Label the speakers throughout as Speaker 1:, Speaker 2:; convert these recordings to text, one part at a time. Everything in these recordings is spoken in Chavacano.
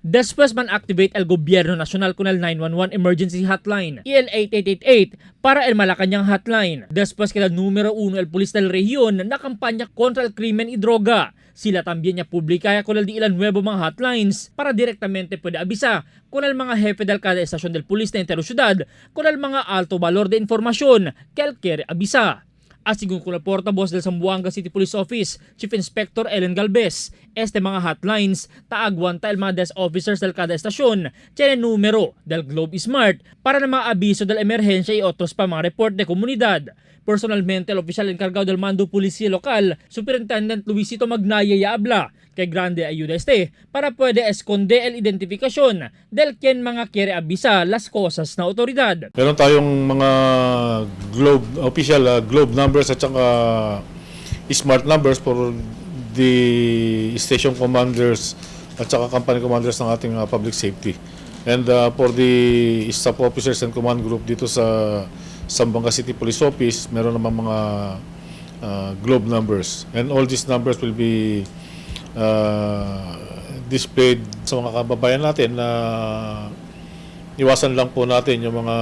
Speaker 1: Después man activate el gobyerno nacional con el 911 emergency hotline y el 8888 para el Malacañang hotline. Después queda número uno el pulis del rehiyon na kampanya kontra el krimen y droga. Sila también ya publica con el di ilan nuevo mga hotlines para directamente puede avisa con el mga jefe del cada estación del pulis na entero ciudad con el mga alto valor de información que el quiere avisa. Asigun con el portavoz del Zamboanga City Police Office, Chief Inspector Ellen Galvez, este mga hotlines taagwanta el mga desk officers del kada estasyon, tiene número del Globe Smart para na mga abiso del emerhensya y otros pa mga report de komunidad. Personalmente, el opisyal encargado del mando policía local, Superintendent Luisito Magnaya, ya habla que grande ayuda este para puede esconder el identificación del quien mga quiere avisa las cosas na autoridad.
Speaker 2: Meron tayong mga Globe official Globe numbers at saka smart numbers for the station commanders at saka company commanders ng ating public safety. And for the staff officers and command group dito sa Zamboanga City Police Office, meron namang mga Globe numbers. And all these numbers will be displayed sa mga kababayan natin na iwasan lang po natin yung mga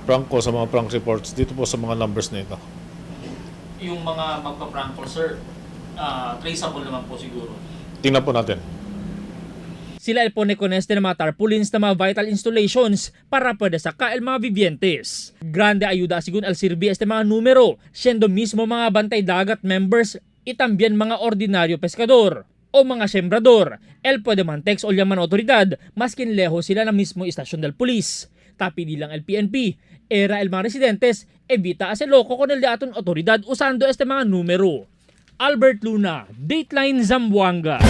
Speaker 2: prank call sa mga prank reports dito po sa mga numbers na ito.
Speaker 1: Yung mga magpa-prank call, sir, traceable naman po siguro.
Speaker 2: Tingnan po natin.
Speaker 1: Sila el pone con este na mga tarpaulins na mga vital installations para pwede saka el mga vivientes. Grande ayuda sigun el sirbi este mga numero, siendo mismo mga bantay dagat members y también mga ordinaryo pescador o mga sembrador. El pwede man text o llaman otoridad maskin lejos sila na mismo istasyon del pulis. Tapi di lang el PNP, era el mga residentes, evita ase loco con el de aton otoridad usando este mga numero. Albert Luna, Dateline Zamboanga.